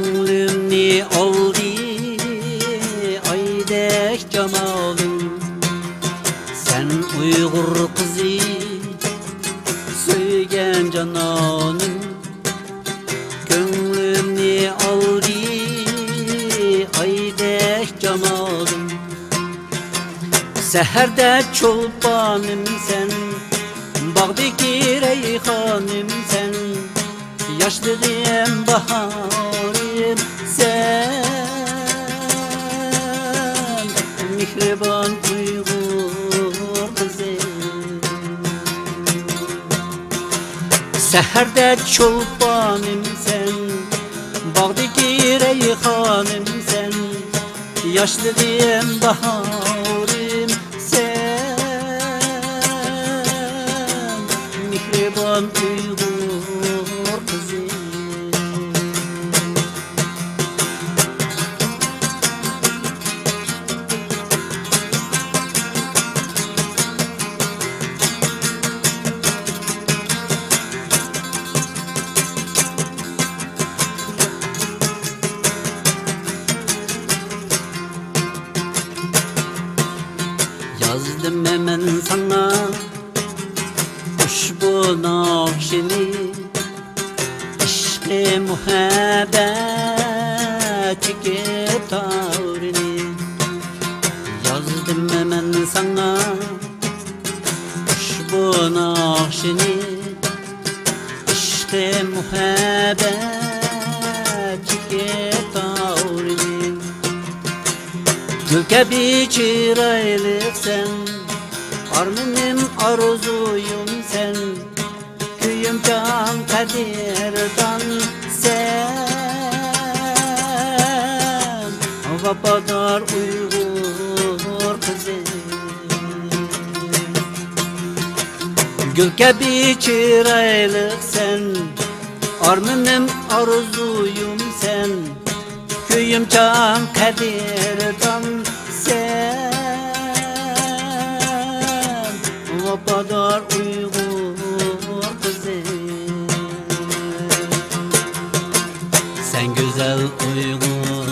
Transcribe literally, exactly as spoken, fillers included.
كۆڭلۈمنى ئالدى ئايدەك جامالىڭ، سەن ئۇيغۇر قىزى، سۆيگەن جانانىم. كۆڭلۈمنى ئالدى ئايدەك جامالىڭ، سەھەردە چولپانىم سەن، باغدىكى رەيھانىم سەن، ياشلىقىم باھارىم سەن، مېھرىبان ئۇيغۇر قىزى. سەھەردە چولپانىم سەن، باغدىكى رەيھانىم سەن، ياشلىقىم باھارىم سەن، مېھرىبان ئۇيغۇر قىزى. يازدىم مەن ساڭا ئۇشبۇ ناخشىنى، ئىشقى مۇھەببەت چېكىپ تاۋرىنى. يازدىم مەن ساڭا ئۇشبۇ ناخشىنى، ئىشقى مۇھەببەت چېكىپ تاۋرىنى. گۈل كەبى چىرايلىق سەن، ئارمىنىم ئارزۇيۇم سەن، كۆيۈمچان قەدىردان سەن، ۋاپادار ئۇيغۇر قىزى. گۈل كەبى چىرايلىق سەن، ئارمىنىم ئارزۇيۇم سەن، كۆيۈمچان قەدىردان سەن، ۋاپادار ئۇيغۇر قىزى. سەن گۈزەل ئۇيغۇر